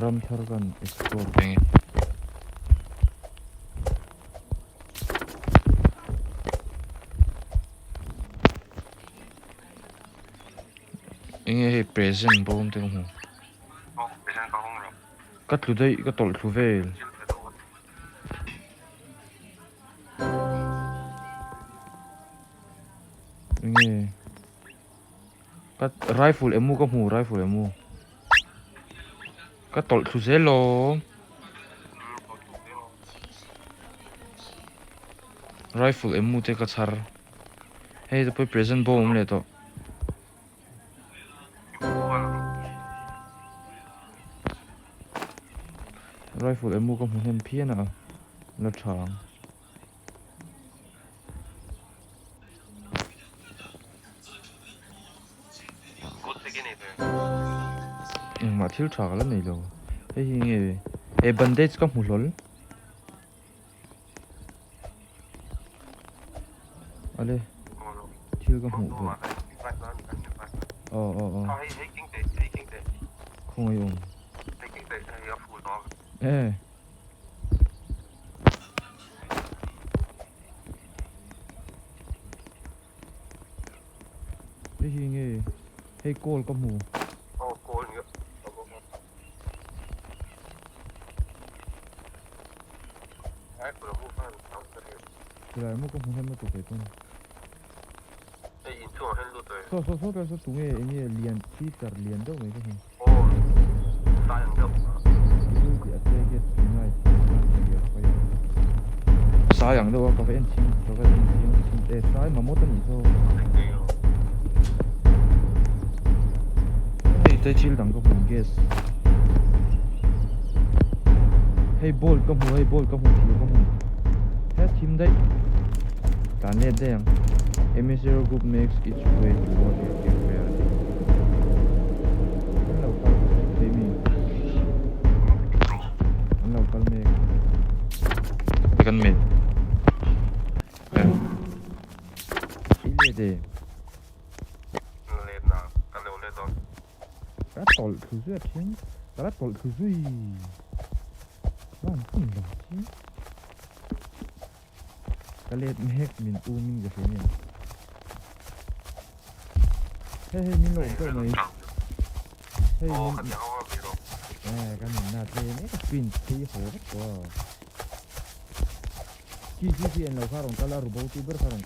Ram thar kan explore peng e. Enge hei present bawm te ka hmu. Ka tlu daih ka tawlh thlu vel. Enge ka rifle emu ka hmu rifle emu. Ka tawlh thlu zel aw. Rifle emu te ka chhar. Hei te pawh present bawm awm leh tawh. Rifle emu ka hmu hnem phian a la tha ang. Engmah thil tha ka la nei lo. Hei hi nge he bandage ka hmu hlawl. Ale thil ka hmuh belh. Aw aw aw. Khawngaih awm. Eh. Hei hi nge hei kawl ka hmu. Aw kawl nia. Silai maw ka hmu hnem lutuk kei pawn. Saw saw saw saw tunge enge lian speaker lian deuh mai ka hmu. You will be attacked tonight Sai ang deuh a ka va en chhin ka va en chiang chhin e sai mamawt a nih saw. Hei te thil dang ka hmu gas. Hei ball ka hmu hei ball ka hmu thir ka hmu he thim daih tlan let daih ang emissary group makes its way toward your campfire a ti an lo kal thei mi an lo kal mek kan met i let e Let na ka lo let dawn. Ka tawlh thlu zui a thin, ka la tawlh thlu zui. Van hun lo chi. Ka let mek min um in ka hria nia. Hei hei min lo awm teuh mai. Hei min eh ka nunna tlem e ka print phei haw vek tawh a. Chi chi chi en lo kha rawn kal a, rubo tu ber kha rawn.